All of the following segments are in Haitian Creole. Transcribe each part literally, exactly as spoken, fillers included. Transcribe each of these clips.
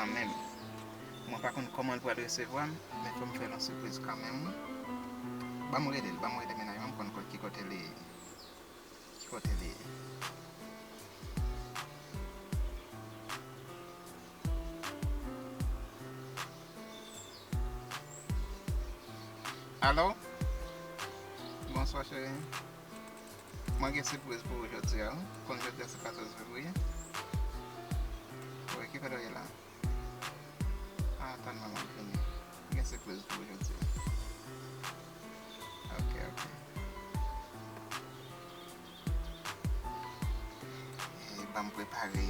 Kanmenm. Mwen pa konn kòman l pral resevwa m, men fò m fè l yon sipriz kanmenm, wi. Ban m rele l, ban m rele mennaj mwen, m konn kot, ki kote li ye. Ki kote li ye? Alo? Bonswa, cheri. Mwen gen sipriz pou ou jodi a, wi. Konn jodi a se katòz fevriye. Wi, ki kote w ye la? Ah, tann mwen, m ap vini. Gen sipriz pou ou jodi a. Ok, ok. E, ban m prepare,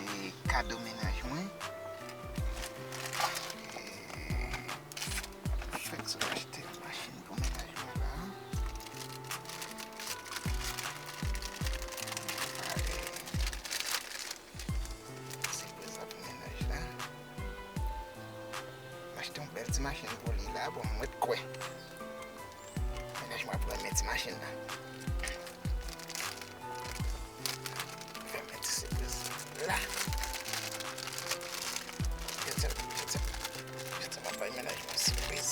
e, kado mennaj mwen. E, fèk sot achte yon machin pou mennaj mwen la. Prepare. Sipriz la pou mennaj la. M achte yon bèl ti machin pou li la, bon, mwen kwè mennaj mwen ap renmen ti machin la. Fè m ti sipriz la. Jodi a, jodi a, jodi a, m ap bay mennaj mwen sipriz.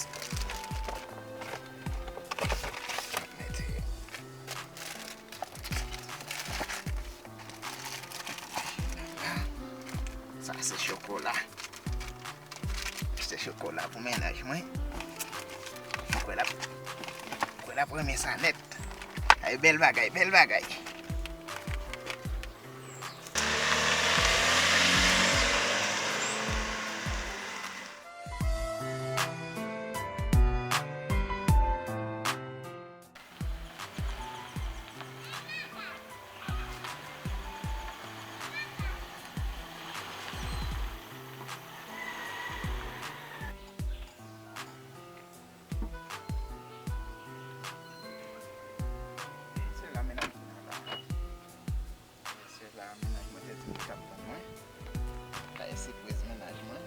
M ap mete Sa se chokola. Se chokola pou mennaj mwen. Mwen kwè l ap, mwen kwè l ap renmen sa nèt. Ay, bèl bagay, bèl bagay. Se la mennaj mwen la. Se la mennaj mwen te di m li t ap tann mwen. Kay sipriz mennaj mwen.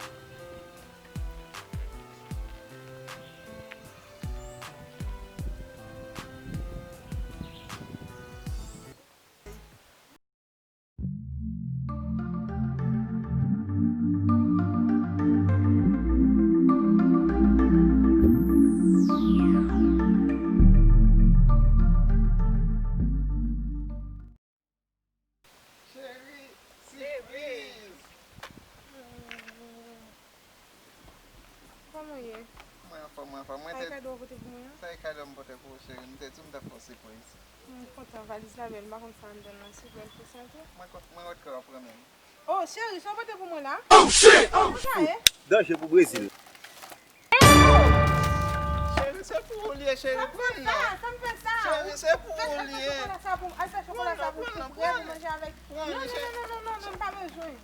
Cheri, sipriz! Kòman w ye? Mwen anfòm, mwen anfòm. Mwen te... Sa e kado w pote pou mwen an? Sa e kado m pote pou ou, cheri. M te di w m t ap fè w sipriz. M kontan, valiz la bèl, m pa konn sa anndan l lan, si bèl pou sa tou. Mwen kont, mwen wè kè w ap renmen l. Oh, cheri, sa w pote pou mwen la? Oh, shit! Oh, shit! Danje pou Brezil. Cheri, se pou ou l ye, cheri, pran non. Sa m fè sa? Cheri, se pou ou l ye. Al fè chokola sa pou m, al fè chokola sa pou m, pou manje avèk. Non, non, non, non, non, non, m pa bezwen.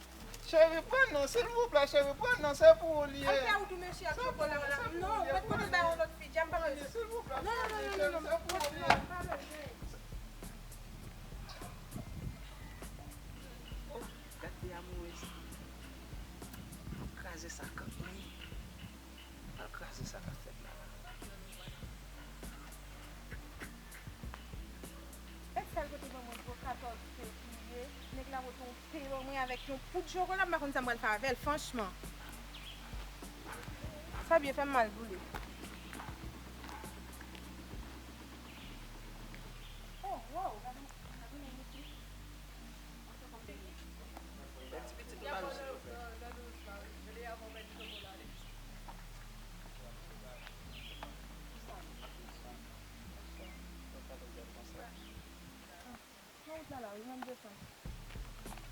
Cheri, pran non, silvouplè, cheri, pran non, se pou ou l ye. Al fè ou tou mesye ak chokola la. Non, mwen t pote bay yon lòt fi, dja m pa bezwen. Non, non, non, non, non, non, m pa bezwen. Oh, gade amourèz. Al kraze sa k ap, al kraze sa k ap fèt la. E sèl kote ban mwen pou katòz fevriye, nèg la pote yon pen ban mwen avèk yon poud chokola, m pa konn sa m pral fè avè l, franchman. Sa byen fè m mal pou li. Oh, wow, gade, gade yon ti. Yon ti pitit ou pa jwe. Nan wout la la, wi, m ap desann.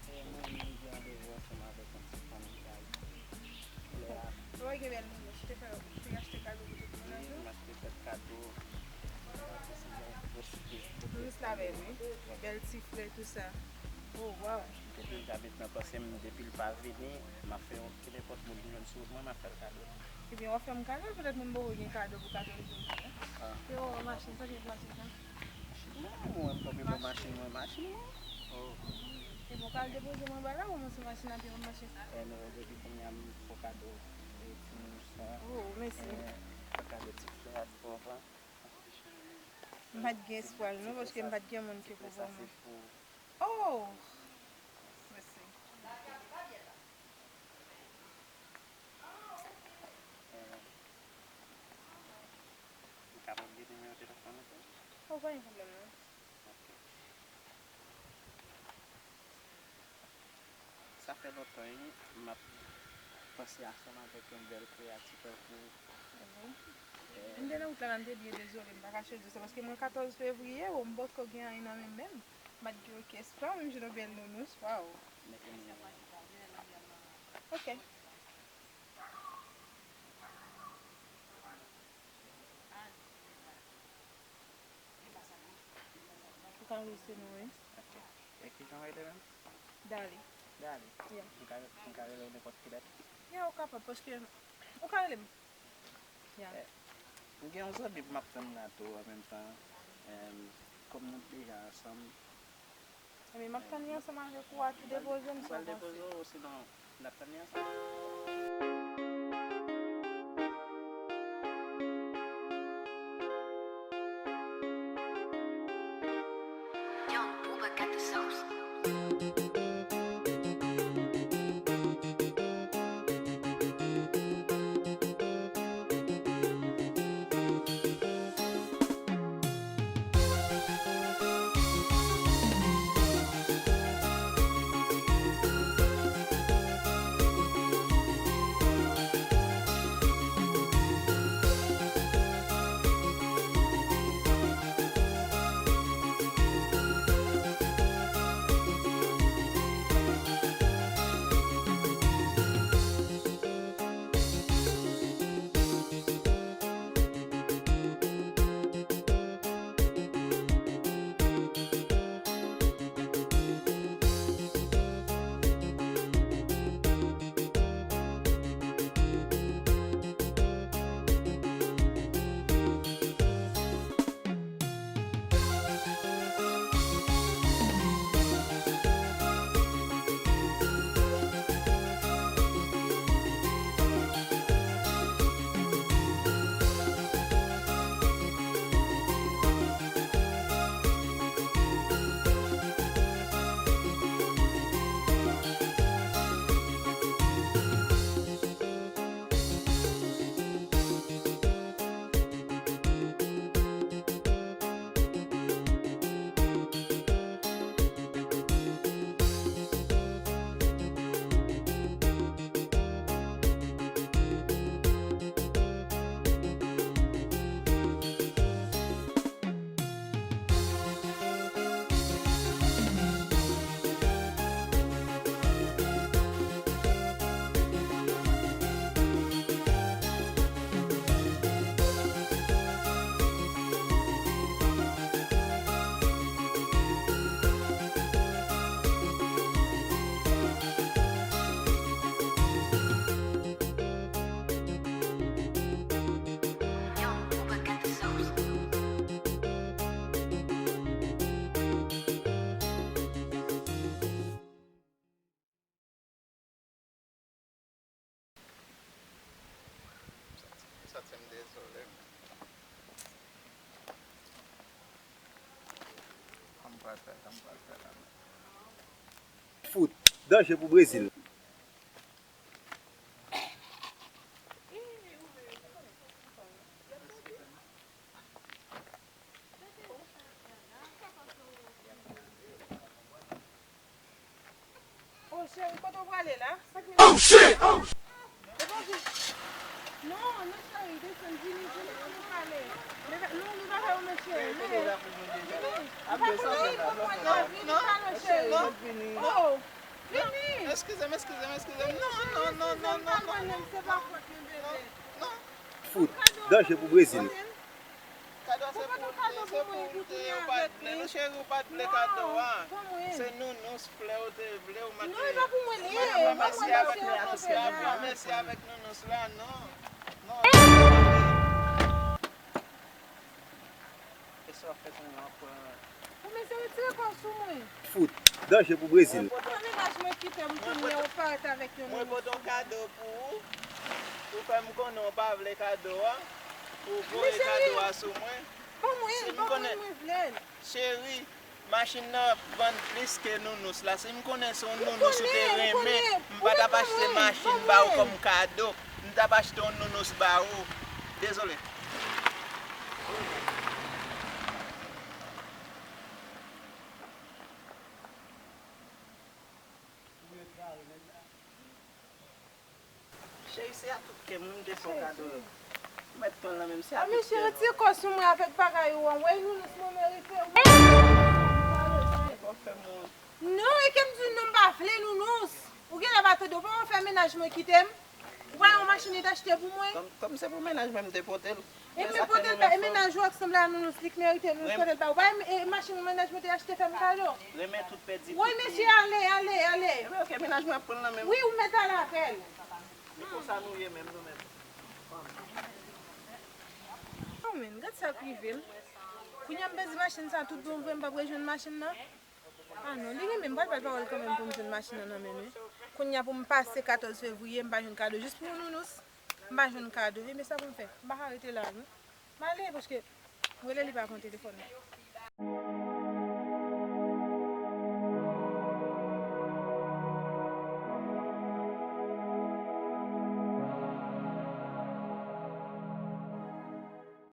E mwen menm, m gen randevou ansanm avèk yon ti fanm ki Ayiti. Lè a... Wè, gen bèl moun, wi. Te fè, te achte kado pou tout moun nan tou. Wi, m achte kèk kado. Wi, sipriz pou tout moun. Ris la bèl, wi. Bèl ti flè, tou sa. Oh, waw. Depi l ta met nan panse m, depi l pa vini, m ap fè yon, ki nenpòt moun ki jwenn sou wout mwen, m ap fè l kado. Ebyen, w ap fè m kado, petèt moun poko gen kado pou kado l jodi a. Ah. Yo, machin, sa ki machin sa? Machin mwen, mwen konprann machin mwen, machin mwen. Oh. Ebyen, w ka al depoze m anba la, ou mwen se machin la te yon machin. Eh non, depi kounye a m fè w kado, eh, ti moun sa. Oh, mèsi. Eh, fè kado ti flè a, ti konprann. M pa t gen espwa l non, paske m pa t gen moun ki pou ban mwen. Oh! Mèsi. Ou pa gen pwoblèm non. Ok. Sa fè lontan wi, m ap panse ansanm avèk yon bèl kreyati tankou ou. M te nan wout la, la, m te byen dezole, m pa kache w di sa, paske mwen katòz fevriye, o, m poko gen anyen nan men m menm. M pa t gen orkès pa m, m jwenn yon bèl nounous, waw. Ok. Ou ka rele se non, wi. Ok. E kijan w rele menm? Dali. Dali? Yeah. M ka, m ka rele w nenpòt kilè? Yeah, ou kapab, paske ou ka rele m. Yeah. Eh, m gen yon zanmi pou m ap tann la tou an menm tan. Em, kòm nou deja ansanm, Ebyen, m ap tann li ansanm avèk ou a tou depoze m, sa w panse? Depoze w, sinon, n ap tann li ansanm. Young Booba got the sauce. Santi m dezole. Kòman m pral fè, kòman m pral fè la menm? Fout, danje pou Brezil. Oh, cheri, kote w prale la? Sa ki... Oh, shit! Oh! Non, non, cheri, desann, vini, vini pou nou pale. Nou, nou pa fè yon mèt, cheri. Vini. Vini. Ou pa konnen, ou pa konnen, vini, pale, cheri. Oh, vini. Eskize m, eskize m, eskize m. Non, non, non, non, non, non. Se pa fòt mwen, bebe. Non. Fout, danje pou Brezil. Kado a se pou ou te, se pou ou te, ou pa t vle. Non, cheri, ou pa t vle kado a. Se nounous flè ou te vle, ou manke. Non, e pa pou mwen li ye. Mwen pa mèsi avèk nounous la, non. Non. E sa w ap fè kounye a, pran. Ou mesye retire kò w sou mwen. Fout, danje pou Brezil. Ou pran mennaj mwen kite m kounye a, ou parèt avèk yon nounous. Mwen pote yon kado pou ou. Ou fè m konnen ou pa vle kado a. Ou voye kado a sou mwen. Ban mwen, ban mwen, mwen vle l. Cheri, machin nan vann plis ke nounous la. Si m konnen se yon nounous ou te renmen, m pa t ap achte machin ba ou kòm kado. M t ap achte yon nounous ba ou. Dezole. Ke moun te fè w kado yo. Ou mèt pran l nan men m, se a mesye, retire kò sou mwen avèk bagay ou an. Wey, Nounous, mwen merite. Ou fè m wont. Non, e ke m di w non, m pa vle Nounous. Ou genlè pa tande, ou pa wè fè mennaj mwen kite m. Ou pa yon machin li t achte pou mwen. Kòm, kòm se pou mennaj mwen m te pote l. E men pote l ba, e mennaj ou ak sanble a Nounous, li k merite Nounous pote l ba ou. Ba e machin mennaj mwen te achte fè m kado. Renmen tout pèdi tout. Woy mesye, ale, ale, ale. Ebyen oke, mennaj mwen ap pran l nan men m. Wi, ou mèt ale avè l. Se konsa nou ye menm, nou menm. Oh man, gad sa k rive m. Kounye a m pèdi machin sa tout bon vre, m p ap rejwenn machin nan. Ah non, li renmen m, m pral bay pawòl kanmenm pou m jwenn machin nan nan men l wi. Kounye a pou m pase katòz fevriye, m pa jwenn kado jis pou Nounous. M pa jwenn kado. Ebyen sa pou m fè? M pa ka rete la non. M ale paske rele li pa pran telefòn nan.